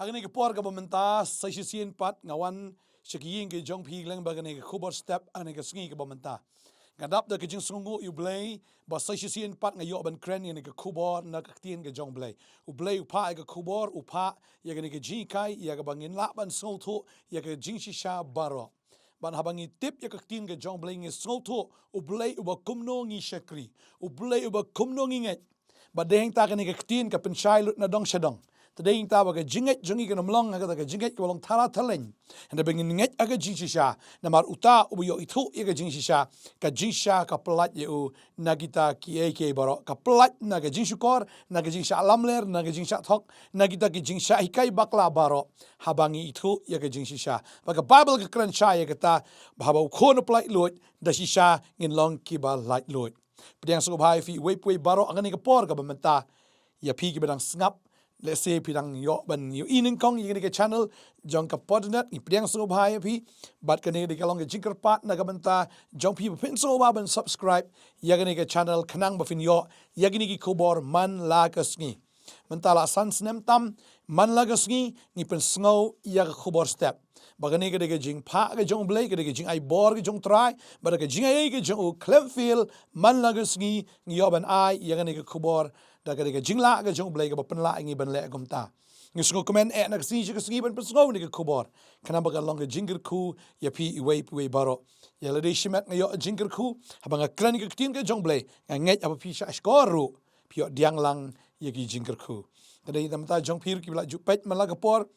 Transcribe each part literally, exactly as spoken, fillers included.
Ha kane ka por kaba mynta, sa shisien pat nga wan sha ki ïing ki jong phi lyngba kane ka khubor step ha kane ka sngi kaba mynta. Nga dap da ka jingsngewnguh ïa U Blei ba sa shisien pat nga ïoh ban kren ïa kane ka khubor na ka ktien ka jong U Blei. U Blei u phah ïa ka khubor, u phah ïa kane ka jinghikai ïa kaba ngin lah ban sngewthuh ïa ka jingshisha baroh. Bad haba ngi tip ïa ka ktien ka jong U Blei ngi sngewthuh U Blei uba kumno ngi shakri, U Blei uba kumno ngi ngeit. Bad dei hangta kane ka ktien ka pynshai lut na dong sha dong. Te dei hangta ba ka jingngeit jong ngi kan ym long ha kata ka jingngeit kaba long thala thaleng. Hynrei ba ngin ngeit ha ka jingshisha, namar uta uba ïoh ithuh ïa ka jingshisha, ka jingshisha ka pyllait ïa u na kita kiei kiei baroh, ka pyllait na ka jingshukor, na ka jingshah lamler, na ka jingshah thok, na kita ki jingshah hikai bakla baroh. Haba ngi ithuh ïa ka jingshisha, ba ka Baibl ka kren shai ïa kata, ba haba u khun u pyllait luid, da shisha ngin long kiba lait luid. Pdiang sngewbha ïa phi uwei pa uwei baroh ha kane ka por kaba mynta. Ïa phi kiba dang sngap, lehse phi dang ïoh ban ïohi nyngkong ïa kane ka channel jong ka Podnet, ngi pdiang sngewbha ïa phi. Bad kane ka dei ka long ka jingkyrpad na ka bynta jong phi ba phin sngewbha ban subscribe ïa kane ka channel khnang ba phin ïoh ïa kine ki khubor man la ka sngi. Mynta la san snem tam, man la ka sngi ngi pynsngew ïa ka khubor step. Ba kane ka dei ka jingphah ka jong U Blei, ka dei ka jingai bor ka jong U Trai, bad da ka jingai ka jong u khlem fail, man la ka sngi ngi ïoh ban ai ïa kane ka khubor, da ka dei ka jinglah ka jong U Blei kaba pynlah ïa ngi ban leh kumta. Ngi sngewkmen eh na ka sngi sha ka sngi ban pynsngew ïa kane ka khubor. Khnang ba kan long ka jingkyrkhu ïa phi uwei pa uwei baroh. Ïa lade shimet nga ïoh jingkyrkhu haba nga kren ïa ka ktien ka jong U Blei, nga ngeit haba phi shah shkor ruh phi ïoh pdiang lang ïa ki jingkyrkhu. Te dei na ka bynta jong phi ruh kiba la ju peit man la ka por,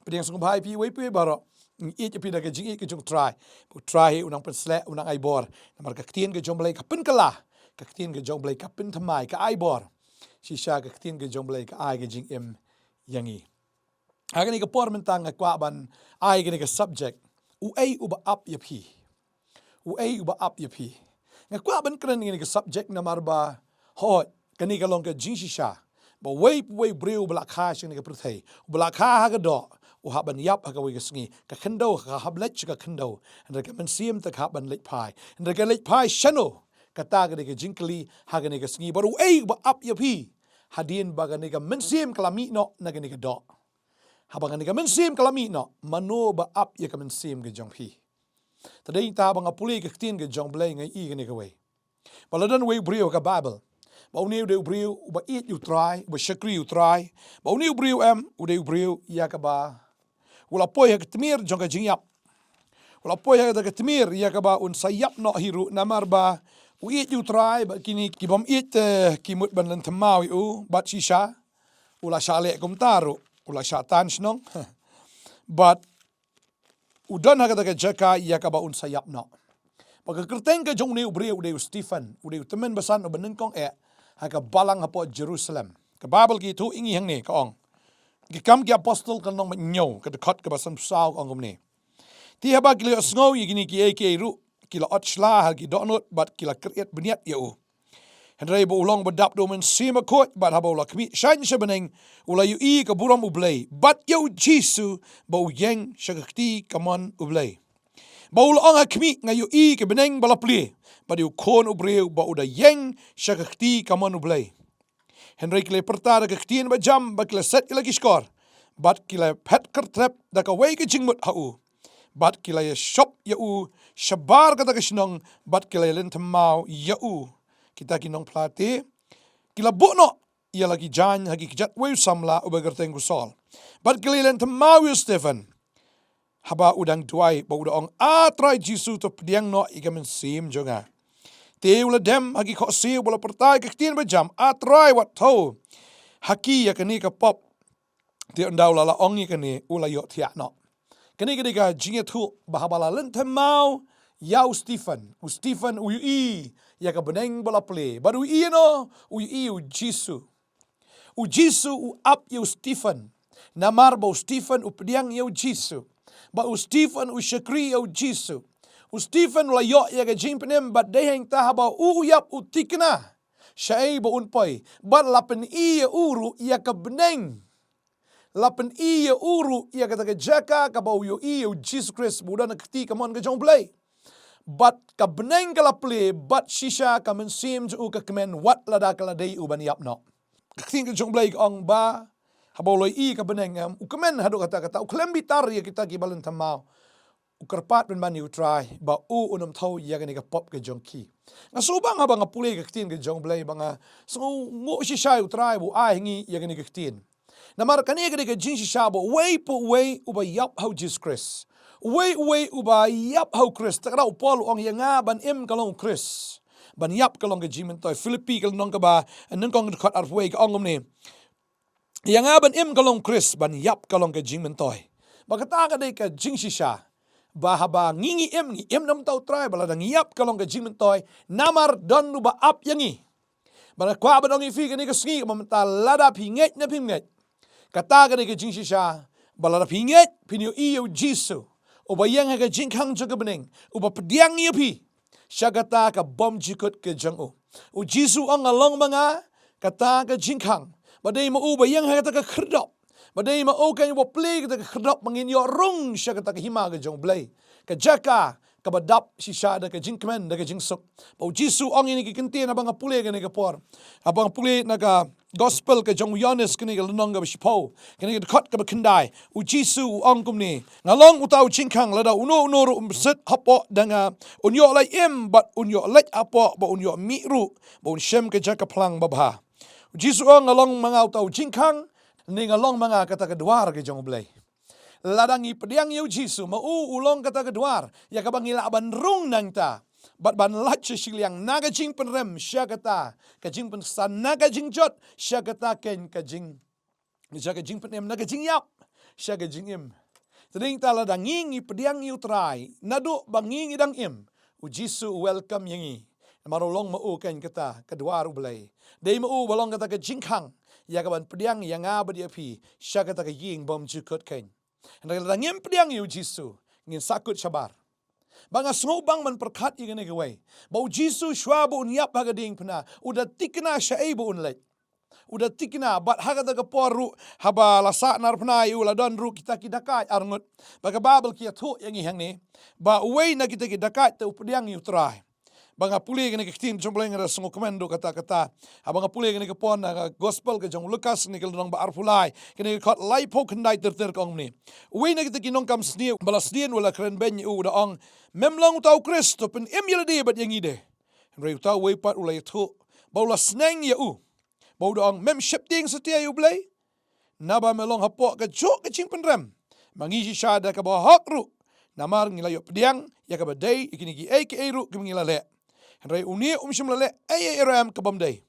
pdiang sngewbha ïa phi uwei pa uwei baroh. Ngi ïeit ïa phi da ka jingïeit ka jong U Trai. U Trai hi u nang pynsleh, u nang ai bor. Namar ka ktien ka jong U Blei ka pynkylla, ka ktien ka jong U Blei ka pynthymmai, ka ai bor. Shisha ka ktien ka jong U Blei ka ai ka jingim ïa ngi. Ha kane ka por mynta nga kwah ban ai kane ka subject, uei uba ap ïa phi. Uei uba ap ïa phi. Nga kwah ban kren ïa kane ka subject namar ba, hooid, kane ka long ka jingshisha ba uwei pa uwei u briew uba la kha sha kane ka pyrthei, uba la kha ha ka doh, u hap ban ïap ha kawei ka sngi. Ka khyndew ka hap leit sha ka khyndew, hynrei ka mynsiem te ka hap ban leit phai. Hynrei ka leit phai shano? Kata ka dei ka jingkylli ha kane ka sngi. Bad uei uba ap ïa phi hadien ba kane ka mynsiem ka la mih noh na kane ka doh? Haba kane ka mynsiem ka la mih noh, mano ba ap ïa ka mynsiem ka jong phi? Te dei hangta ba nga pule ka ktien ka jong U Blei nga ïohi kane kawei, ba la don uwei u briew ha ka Baibl ba une u dei u briew uba ïeit ïa U Trai, uba shakri ïa U Trai. Ba une u briew em, u dei u briew ïa kaba u la poi ha ka tmier jong ka jingïap. U la poi ha ka tmier ïa kaba un sa ïap noh hi ruh, namar ba u ïeit ïa U Trai, bad kine ki bym ïeit te ki mut ban lynthem maw ïa u. Bad shisha u la shah leh kumta ruh, u la shah tan shnong. Bad u don ha kata ka jaka ïa kaba un sa ïap noh. Ba ka kyrteng ka jong une u briew u dei u Stephen, u dei u tymmen basan uba nyngkong eh ha ka balang hapoh Jerusalem. Ka Baibl ka ïathuh ïa ngi hangne, ka ong, Ki Kam ki Apostol ka lynnong ba hynñiew, ka dkhot kaba sanphew saw, ka ong kumne: Te haba ki la ïohsngew ïa kine kiei kiei ruh, ki la ot shla ha ki dohnud bad ki la kyriat bniat ïa u. Hynrei ba u long ba dap da U Mynsiem Bakhuid, bad haba u la khmih shaiñ sha bneng, u la ïohi ïa ka burom U Blei bad ïa U Jisu, ba u ïeng sha ka kti kamon U Blei. Ba u la ong ha khmih, Nga ïohi ïa ka bneng ba la plie, bad ïa U Khun u briew ba u da ïeng sha ka kti kamon U Blei. Hynrei ki la pyrta da ka ktien bajam, bad ki la set ïa la ki shkor, bad ki la phet kyrtrep da kawei ka jingmut ha u. Bad ki la ïashop ïa u shabar kata ka shnong, bad ki la ïalynthem maw ïa u. Kita ki nongphla te ki la buh noh ïa la ki jaiñ ha ki kjat uwei u samla uba kyrteng u Saul. Bad ki la ïalynthem maw ïa u Stephen haba u dang duwai, bad u da ong, A Trai Jisu, to pdiang noh ïa ka mynsiem jong nga. Te u la dem ha ki khohsiew bad u la pyrta ïa ka ktien bajam, A Trai, wat thew ha ki ïa kane ka pop. Te ynda u la lah ong ïa kane, u la ïohthiah noh. Kane ka dei ka jingïathuh ba haba la lynthem maw ïa u Stephen, u Stephen u ïohi ïa ka bneng ba la plie, bad u ïohi ïano? U ïohi ïa u Jisu. U Jisu u ap ïa u Stephen, namar ba u Stephen u pdiang ïa u Jisu. Bad u Stephen u shakri ïa u Jisu. U Stephen u la ïoh ïa ka jingpynim, bad dei hangta haba u ïap u thikna shaei ba un poi, bad la pyni ïa u ruh ïa ka bneng. La pyni ïa u ruh ïa kata ka jaka kaba u ïohi ïa u Jisu Khrist ba u don ha ka kti kamon ka jong U Blei. Bad ka bneng ka la plie, bad shisha ka mynsiem jong u ka kmen wat lada ka la dei u ban ïap noh. Ka ktien ka jong U Blei ka ong ba Haba u la ïohi ka bneng, em, u kmen haduh katta katta, u khlem bitar ïa kita ki ba lynthem maw. U kyrpad pynban ïa u Trai ba u un ym thew ïa kane ka pop ka jong ki. Nga sngewbang haba nga pule ka ktien ka jong U Blei ba nga sngewnguh shisha ïa u Trai ba u ai ha ngi ïa kane ka ktien. Namar kane ka dei ka jingshisha ba uwei pa uwei uba ïap ha u Jisu Khrist, uwei uwei uba ïap ha u Khrist. Te ka daw u Paul u ong, ïa nga ban im ka long u Khrist, ban ïap ka long ka jingmyntoi. Philippi ka lynnong kaba nyngkong, dkhot arphew wei, ka ong kumne, ïa nga ban im ka long u Khrist, ban ïap ka long ka jingmyntoi. Ba kata ka dei ka jingshisha ba haba ngi, ngi im, ngi im namar u Trai, ba lada ngi ïap ka long ka jingmyntoi, namar don uba ap ïa ngi. Ba nga kwah ban ong ïa phi kane ka sngi, kaba mynta lada phi ngeit ne phim ngeit, kata ka dei ka jingshisha ba lada phi ngeit, phin ïohi ïa u Jisu uba ïeng ha ka jingkhang jong ka bneng, uba pdiang ïa phi sha kata ka bymjukut ka jong u. U Jisu u ong, nga long ma nga kata ka jingkhang. Ba dei ma u ba ïeng ha kata ka khyrdop, ba dei ma u kane uba plie kata ka khyrdop ba ngin ïoh rung sha kata ka hima ka jong U Blei, ka jaka kaba dap shisha da ka jingkmen, da ka jingsuk. Ba u Jisu u ong ïa ngi ki kyntien haba nga pule kane ka por, haba nga pule na ka Gospel ka jong u Ïoannis, kane ka lynnong kaba shiphew, kane ka dkhot kaba khyndai. U Jisu u ong kumne, nga long uta u jingkhang, lada uno uno ruh um bsut hapoh da nga, un ïoh lait im, bad un ïoh leit hapoh, ba un ïoh mih ruh, ba un shem ka jaka phlang babha. U Jisu u ong, nga long ma nga uta u jingkhang, ne nga long ma nga kata ka dwar ka jong U Blei. Lada ngi pdiang ïa u Jisu, ma u u long kata ka dwar ïa kaba ngi lah ban rung nangta, bad ban lait sha shiliang na ka jingpynrem sha kata ka jingpynksan, na ka jingjot sha kata keiñ ka jing, sha ka jingpynim, na ka jingïap sha ka jingim. Te dei nangta lada ngi, ngi pdiang ïa u Trai naduh ba ngi, ngi dang im, u Jisu u welcome ïa ngi. Namar u long ma u keiñ kata ka dwar U Blei. Dei ma u ba long kata ka jingkhang ïa kaban pdiang ïa nga bad ïa phi sha kata ka ïing bymjukut keiñ. Hynrei lada ngim pdiang ïa u Jisu, ngin sahkut shabar. Ba nga sngewbang ban pyrkhat ïa kane kawei, ba u Jisu shuwa ba un ïap ha ka diengphna, u da thikna shaei ba un leit. U da thikna, bad ha kata ka por ruh, haba la sahnarphna ïa u, la don ruh kita ki dakaid arngut. Ba ka Baibl ka ïathuh ïa ngi hangne ba uwei na kita ki dakaid te u pdiang ïa u Trai. Ba nga pule kane ka ktien jong U Blei, nga da sngewkmen haduh katta katta. Haba nga pule kane ka por na ka Gospel ka jong u Lukas, kane ka lynnong ba arphew lai, kane ka dkhot laiphew khyndai ter ter, ka ong kumne, uwei na kita ki nongkam sniew ba la sdien, u la kren beiñ ïa u, u da ong, mem long uta u Khrist, to pynim ïa lade bad ïa ngi de. Hynrei uta uwei pat u la ïathuh, ba u la sneng ïa u, ba u da ong, mem sheptieng satia ïa U Blei, naba me long hapoh kajuh ka jingpynrem, ma ngi shisha da kaba hok ruh, namar ngi la ïoh pdiang ïa kaba dei ïa kine kiei kiei ruh kiba ngi la leh. Hynrei une um shym la leh ei ei ruh em ka bym dei.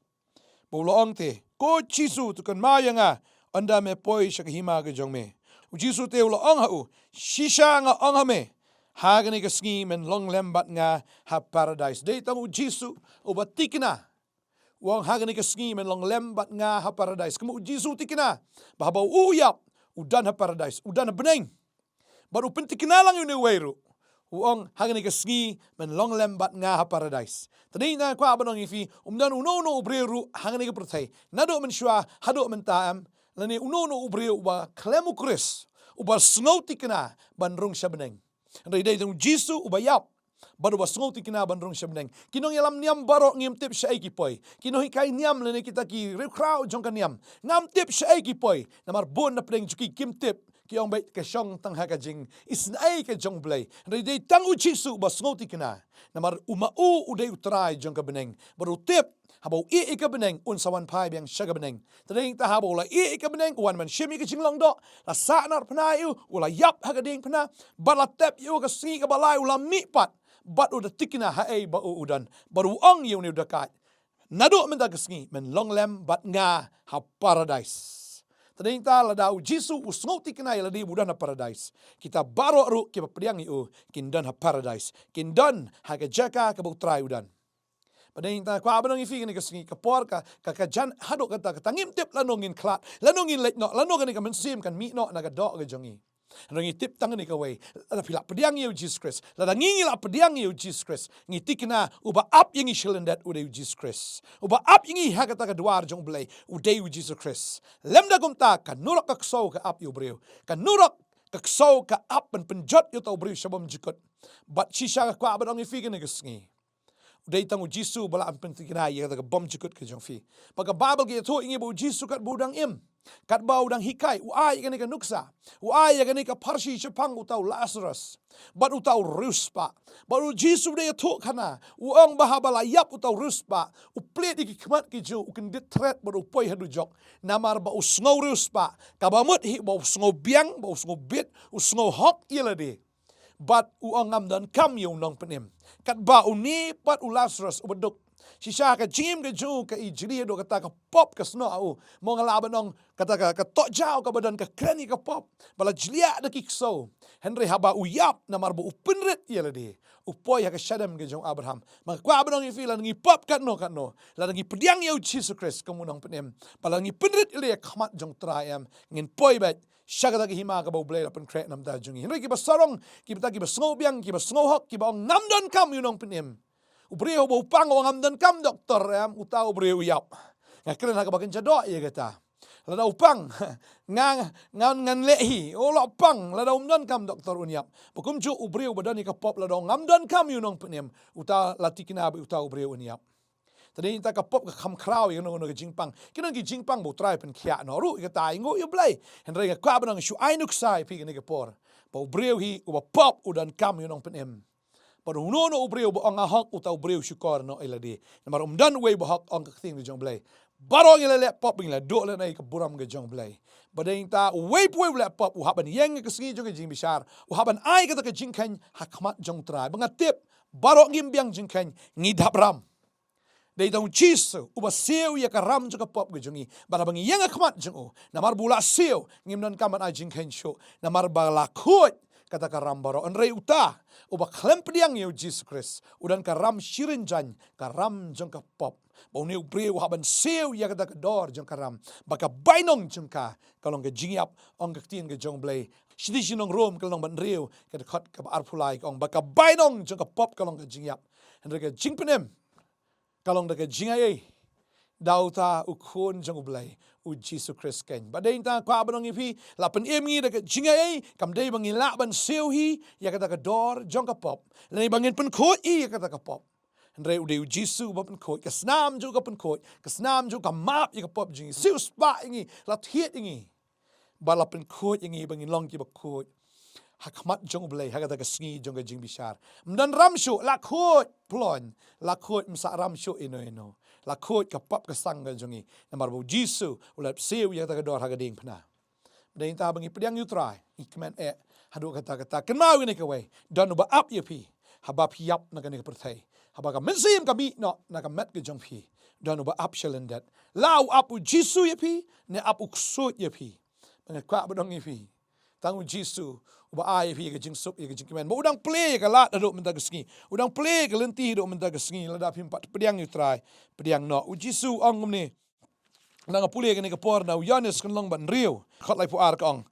Ba u la ong te, ko Jisu, to kynmaw ïa nga ynda me poi sha ka hima ka jong me. U Jisu te u la ong ha u, shisha nga ong ha me, ha kane ka sngi men long lem bad nga ha Paradais. Dei tang u Jisu uba thikna, u ong, ha kane ka sngi men long lem bad nga ha Paradais. Kumba u Jisu u thikna ba haba u ïap, u don ha Paradais, u don ha bneng. Bad u pynthikna lang ïa une uwei ruh, u ong, ha kane ka sngi men long lem bad nga ha Paradais. Te dei na nga kwah ban ong ïa phi, um don uno uno u briew ruh ha kane ka pyrthei, naduh mynshuwa haduh mynta em, lane uno uno u briew uba khlem u Khrist, uba sngewthikna ban rung sha bneng. Hynrei dei tang u Jisu uba ïap bad uba sngewthikna ban rung sha bneng. Ki nongïalam niam baroh, ngim tip shaei ki poi. Ki nonghikai niam lane kita ki riewkhraw jong ka niam, ngam tip shaei ki poi. Namar bun na pdeng jong ki kim tip, ki ong beit ka shong tang ha ka jingisynei ka jong U Blei. Hynrei dei tang u Jisu uba sngewthikna. Namar u ma u u dei u Trai jong ka bneng, bad u tip haba u ïeh ïa ka bneng un sa wan phai biang sha ka bneng. Te dei nangta haba u la ïeh ïa ka bneng, u wan ban shim ïa ka jinglong doh, la sahnarphna ïa u, u la ïap ha ka diengphna, bad la tep ïa u, ka sngi kaba lai u la mih pat, bad u da thikna haei ba u u don. Bad u ong ïa une u dakaid, naduh mynta ka sngi men long lem bad nga ha Paradais. Te dei nangta lada u Jisu u sngewthikna ïa lade ba u don ha Paradais, kita baroh ruh kiba pdiang ïa u kin don ha Paradais, kin don ha ka jaka kaba u Trai u don. Ba dei nangta kwah ban ong ïa phi kane ka sngi, ka por ka, ka, ka jan haduh katta katta, ngim tip lano ngin khlad, lano ngin leit noh, lano kane ka mynsiem kan mih noh na ka doh ka jong ngi. Hynrei ngi tip tang kane kawei, lada phi lah pdiang ïa u Jisu Khrist, lada ngi, ngi lah pdiang ïa u Jisu Khrist, ngi thikna uba ap ïa ngi sha lyndet u dei u Jisu Khrist. Uba ap ïa ngi ha kata ka dwar jong U Blei u dei u Jisu Khrist. Lymda kumta, kano ruh ka ksew ka ap ïa u briew, kano ruh ka ksew ka ap ban pynjot ïa uta u briew sha bymjukut. Bad shisha nga kwah ban ong ïa phi kane ka sngi, u dei tang u Jisu ba lah ban pynthikna ïa kata ka bymjukut ka jong phi. Ba ka Baibl ka ïathuh ïa ngi ba u Jisu katba u dang im, Katba u dang hikai, u ai ïa kane ka nuksa, u ai ïa kane ka pharshi shaphang uta u Lasarus bad uta u riewspah. Bad u Jisu u dei ïathuh khana, u ong ba haba la ïap uta u riewspah, u plied ïa ki khmat ki jong u, u kyndit thret bad u poi ha dujok. Namar ba u sngew riewspah, kaba mut hi ba u sngew biang, ba u sngew bit, u sngew hok ïa lade. Bad u ong ngam donkam ïa u nongpynim. Katba une pat u Lasarus uba duk shisha ha ka jingim ka jong u, ka ijli haduh katta, ka pop ka snoh ha u. Mo nga lah ban ong kata ka, ka tohjaw kaba don ka kren ïa ka pop ba la jliah da ki ksew. Hynrei haba u ïap namar ba u pynrit ïa lade, u poi ha ka shadem ka jong u Abraham. Ma nga kwah ban ong ïa phi, lada ngi pop katno katno, lada ngi pdiang ïa u Jisu Khrist kum u nongpynim, ba lada ngi pynrit ïa lade ha khmat jong u Trai, em, ngin poi beit sha kata ka hima kaba U Blei la pynkhreh na ka bynta jong ngi. Hynrei kiba sarong, kiba ta, kiba sngew biang, kiba sngew hok, kiba ong ngam donkam ïa u nongpynim. U briew uba u pang u ong ngam donkam doktor, em, uta u briew u ïap. Nga kren ha kaba kynja doh ïa kata. Lada u pang, nga, ngan, ngan leh hi. U la pang, lada um donkam doktor un ïap. Ba kumjuh u briew uba don ïa ka pop, lada u ong ngam donkam ïa u nongpynim, uta la thikna ba uta u briew un ïap. Te dei ita ka pop ka kham khraw ïa kano kano ka jingpang. Ki don ki jingpang ba U Trai pynkhiah noh ruh ïa kata, ïa u Blei. Hynrei nga kwah ban ong shu ai nuksa ïa phi kane ka por ba u briew hi uba pop u donkam ïa u nongpynim. Bad uno uno u briew ba ong nga hok, uta u briew u shukor noh ïa lade. Namar um don uwei ba hok, ong ka ktien ka jong U Blei. Baroh ngi la leh pop, ngi la duh lehnoh ïa ka burom ka jong U Blei. Bad dei ita uwei pa uwei u leh pop u hap ban ïeng ha ka sngi jong ka jingbishar, u hap ban ai kata ka jingkheiñ ha khmat jong U Trai. Ba nga tip baroh ngim biang jingkheiñ, ngi dap ram. Dei tang u Jisu uba siew ïa ka ram jong ka pop ka jong ngi. Bad haba ngi ïeng ha khmat jong u, namar ba u la siew, ngim donkam ban ai jingkheiñ shuh, namar ba la khuid kata ka ram baroh. Hynrei uta uba khlem pdiang ïa u Jisu Khrist u don ka ram shirin jaiñ, ka ram jong ka pop. Ba une u briew u hap ban siew ïa kata ka dor jong ka ram, ba ka bainong jong ka ka long ka jingïap, ong ka ktien ka jong U Blei. Shithi sha ki nong Rom ka lynnong ba hynriew, ka dkhot kaba arphew lai ka ong ba ka bainong jong ka pop ka long ka jingïap. Hynrei ka jingpynim ka long da ka jingaiei da uta u Khun jong U Blei, u Jisu Khrist keiñ. Bad dei ita nga kwah ban ong ïa phi, la pynim ngi da ka jingaiei, kam dei ba ngi lah ban siew hi ïa kata ka dor jong ka pop, lane ba ngin pynkhuid hi ïa kata ka pop. Hynrei u dei u Jisu uba pynkhuid, ka snam jong u ka pynkhuid, ka snam jong u ka map ïa ka pop jong ngi, siewspah ïa ngi, la thied ïa ngi. Ba la pynkhuid ïa ngi ba ngin long kiba khuid ha khmat jong U Blei ha kata ka sngi jong ka jingbishar. Ym don ram shuh, la khuid ploiñ, la khuid, ym sah ram shuh ïano ïano. La khuid ka pop ka sang ka jong ngi, namar ba u Jisu u la siew ïa kata ka dor ha ka diengphna. Dei ita ba ngi pdiang ïa U Trai, ngi kmen eh haduh katta katta. Kynmaw ïa kane kawei, don uba ap ïa phi haba phi ïap na kane ka pyrthei. Haba ka mynsiem ka mih noh na ka met ka jong phi, don uba ap sha lyndet. La u ap u Jisu ïa phi, ne ap u ksuid ïa phi. Ba nga kwah ban ong ïa phi, tang u Jisu uba ai ïa phi ïa ka jingsuk, ïa ka jingkmen. Ba u dang plie ïa ka lad haduh mynta ka sngi, u dang plie ïa ka lynti haduh mynta ka sngi. Lada phim pat pdiang ïa U Trai, pdiang noh. U Jisu u ong kumne, nang pule kane ka por na u Ïoannis ka lynnong ba hynriew, dkhot laiphew ar ka ong: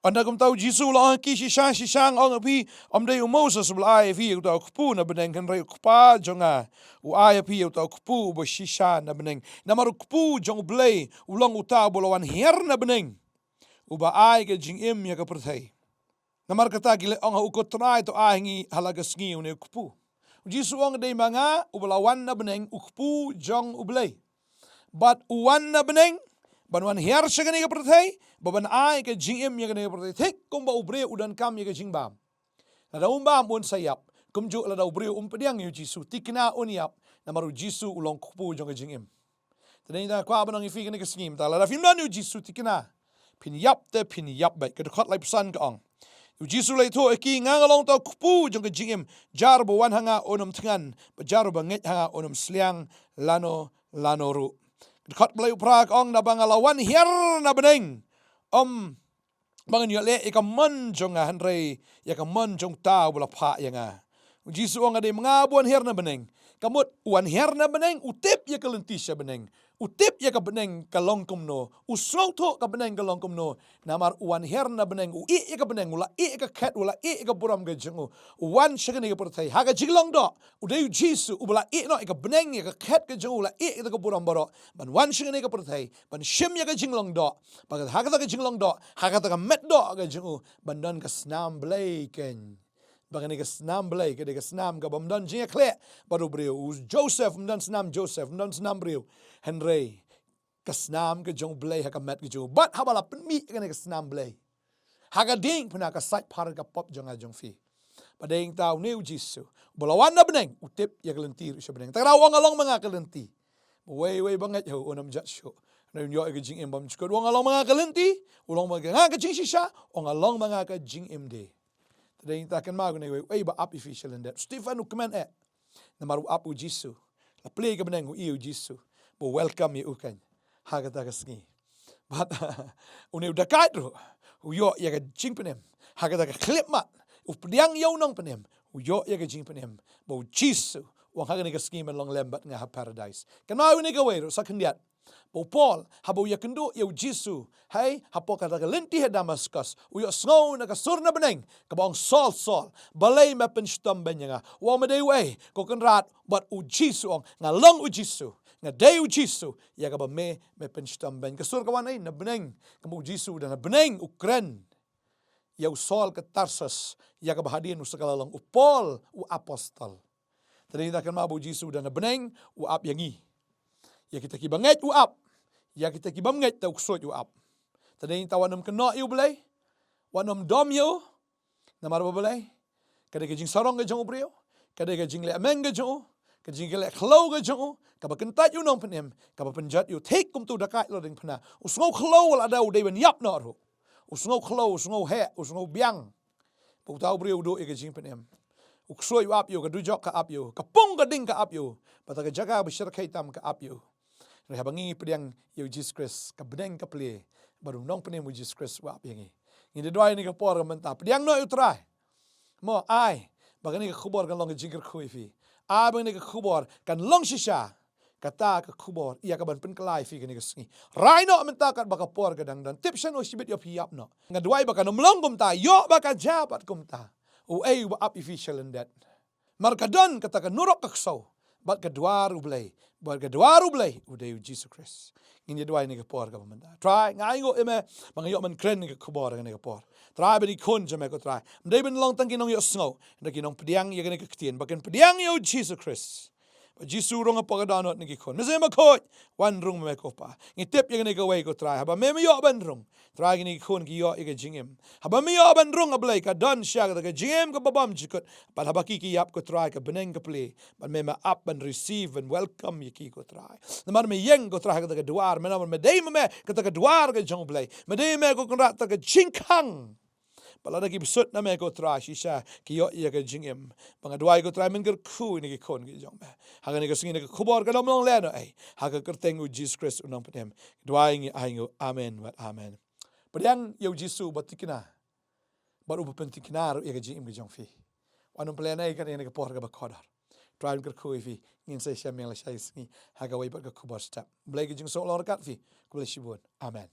Ynda kumta u Jisu u la ong ha ki, shisha shisha nga ong ha phi, ym dei u Moses uba la ai ha phi ïa uta u kpu na bneng, hynrei u Kpa jong nga u ai ha phi ïa uta u kpu uba shisha na bneng. Namar u Kpu jong U Blei u long uta uba la wan hiar na bneng, uba ai ka jingim ïa ka pyrthei. Namar kata ki la ong ha u, ko Trai, to ai ha ngi ha la ka sngi une u kpu. U Jisu u ong, dei ma nga uba la wan na bneng, u kpu jong U Blei. Bad u wan na bneng ban wan hiar sha kane ka pyrthei, ba ban ai ka jingim ïa kane ka pyrthei. Thik kumba u briew u donkam ïa ka jingbam. Lada um bam un sa ïap. Kumjuh lada u briew um pdiang ïa u Jisu, thikna un ïap. Namar u Jisu u long u kpu jong ka jingim. Te dei ita nga kwah ban ong ïa phi kane ka sngi mynta, lada phim don ïa u Jisu, thikna, phin ïap te phin ïap beit. Ka dkhot laiphew san ka ong: U Jisu u la ïathuh ha ki, nga nga long uta u kpu jong ka jingim. Jar uba wan ha nga un ym thngan, bad jar uba ngeit ha nga un ym sliang lano lano ruh. Ka dkhot laiphew phra ka ong: Naba nga la wan hiar na bneng, ym ba ngan ïoh leh ïa ka mon jong nga, hynrei ïa ka mon jong uta uba la phah ïa nga. U Jisu u ong, dei ma nga uba wan hiar na bneng. Ka mut u wan hiar na bneng, u tip ïa ka lynti sha bneng, u tip ïa ka bneng ka long kumno, u sngewthuh ka bneng ka long kumno. Namar u wan hiar na bneng, u ïeh ïa ka bneng, u la ïeh ïa ka khet, u la ïeh ïa ka burom ka jong u. U wan sha kane ka pyrthei ha ka jinglong doh. U dei u Jisu uba la ïeh noh ïa ka bneng, ïa ka khet ka jong u, u la ïeh ïa ka burom baroh ban wan sha kane ka pyrthei, ban shim ïa ka jinglong doh. Ba ha kata ka jinglong doh, ha kata ka met doh ka jong u, ban don ka snam Blei keiñ. Ba kane ka snam Blei ka dei ka snam kaba ym don jingïakhleh bad u briew. U Joseph ym don snam Joseph, ym don snam briew. Hynrei ka snam ka jong U Blei ha ka met ka jong u. Bad haba la pynmih kane ka snam Blei ha ka diengphna, ka sait phareng ka pop jong nga jong phi. Bad dei nangta une U Jisu ba la wan na bneng, u tip ïa ka lynti ruh sha bneng. Te u ong, nga long ma nga ka lynti. Ba uwei uwei ba ngeit ha u un ym jot shuh, hynrei un ïoh ïa ka jingim bymjukut. U ong, nga long ma nga ka lynti, u long ma nga ka jingshisha, u ong, nga long ma nga ka jingim de. Te dei nangta kynmaw kane, uwei uwei ba ap ïa phi sha lyndet. Stephen u kmen eh. Namar u ap U Jisu. La plie ka bneng, u ïohi U Jisu. Ba u welcome ïa u kan ha kata ka sngi. Bad une u dakaid ruh u ïoh ïa ka jingpynim ha kata ka khyllipmat. U pdiang ïa u nongpynim, u ïoh ïa ka jingpynim. Ba U Jisu u ong, ha kane ka sngi men long lem bad nga ha paradise. Kynmaw ïa kane kawei ruh sa khyndiat. Ba u Paul, haba u ïakynduh ïa U Jisu, hei, hapoh kata ka lynti ha Damascus, u ïohsngew na ka sur na bneng kaba ong, Saul, Saul, balei me pynshitom bein ïa nga? U ong, me dei uei, ko Kynrad? Bad U Jisu u ong, nga long U Jisu, nga dei U Jisu ïa kaba me, me pynshitom bein. Ka sur ka wan ei? Na bneng. Kumba U Jisu u dang na bneng u kren ïa u Saul ka Tarsus, ïa kaba hadien u sa kylla long u Paul u apostol. Te dei nangta kynmaw ba U Jisu u dang na bneng, u ap ïa ngi. Ïa kita kiba ngeit u ap, ïa kita ki bym ngeit te u ksuid u ap. Te dei nangta wat nym kynnoh ïa U Blei, wat nym dom ïa u. Namar ba balei? Ka dei ka jingsarong ka jong u briew, ka dei ka jingleh meng ka jong u, ka jingleh khlaw ka jong u, kaba kyntait ïa u nongpynim, kaba pynjot ïa u thik kum uto u dakaid la diengphna. U sngew khlaw lada u dei ban ïap noh ruh. U sngew khlaw, u sngew heh, u sngew biang. Ba uta u briew u duh ïa ka jingpynim. U ksuid u ap ïa u, ka dujok ka ap ïa u, ka pung ka ding ka ap ïa u, bad kata ka jaka ba shyrkhei tam ka ap ïa u. Hynrei haba ngi pdiang ïa U Jisu Khrist, ka bneng ka plie, bad u nongpynim U Jisu Khrist u ap ïa ngi. Ngin ïa duwai ha kane ka por ka mynta, pdiang noh ïa U Trai. Mo, ai ba kane ka khubor kan long ka jingkyrkhu ïa phi. Ai ba kane ka khubor kan long shisha kata ka khubor ïa kaban pynkylla ïa phi kane ka sngi. Rai noh mynta katba ka por ka dang don. Tip shano shibit ïoh phi ïap noh. Nga duwai ba kan ym long kumta, ïoh ba ka jia pat kumta. Uei uba ap ïa phi sha lyndet? Namar ka don kata ka nurok ka ksew, bad ka duwar U Blei, bad ka duwar U Blei u dei U Jisu Khrist. Ngin ïa duwai ha kane ka por kaba mynta. Trai, nga ainguh ïa me ba nga ïoh ban kren ïa kane ka khubor ha kane ka por. Trai, ba ki khun jong me ko Trai, ym dei ban long tang ki nongïohsngew, hynrei ki nongpdiang ïa kane ka ktien, ba kin pdiang ïa U Jisu Khrist. Ba U Jisu u rung hapoh ka dohnud jong ki khun. Mynsiem Bakhuid, wan rung ma me ko Pa. Ngi tip ïa kane kawei ko Trai, haba me, me ïoh ban rung, Trai, kine ki khun ki ïoh ïa ka jingim. Haba me ïoh ban rung, A Blei, ka don shisha kata ka jingim kaba bymjukut. Bad haba ki, ki ïap ko Trai, ka bneng ka plie. Bad me, me ap ban receive, ban welcome ïa ki ko Trai. Namar me ïeng ko Trai ha kata ka duwar, me, namar me dei ma me kata ka duwar ka jong U Blei. Me dei ma me ko Kynrad kata ka jingkhang. Bad lada ki bsut na me ko Trai, shisha ki ïoh ïa ka jingim. Ba nga duwai ko Trai men kyrkhu ïa kine ki khun ki jong me ha kane ka sngi, na ka khubor kan ym long lehnohei, ha ka kyrteng U Jisu Khrist u nongpynim. Duwai ngi ainguh. Amen bad amen. Pdiang ïa U Jisu ba thikna, bad uba pynthikna ruh ïa ka jingim ka jong phi. Wat nym pynlehnohei ïa kane ka por kaba kordor. Trai un kyrkhu ïa phi. Ngin sa ïashem biang lashai sngi ha kawei pat ka khubor step. Blei ka jingsuk long ryngkat phi. Khublei shibun. Amen.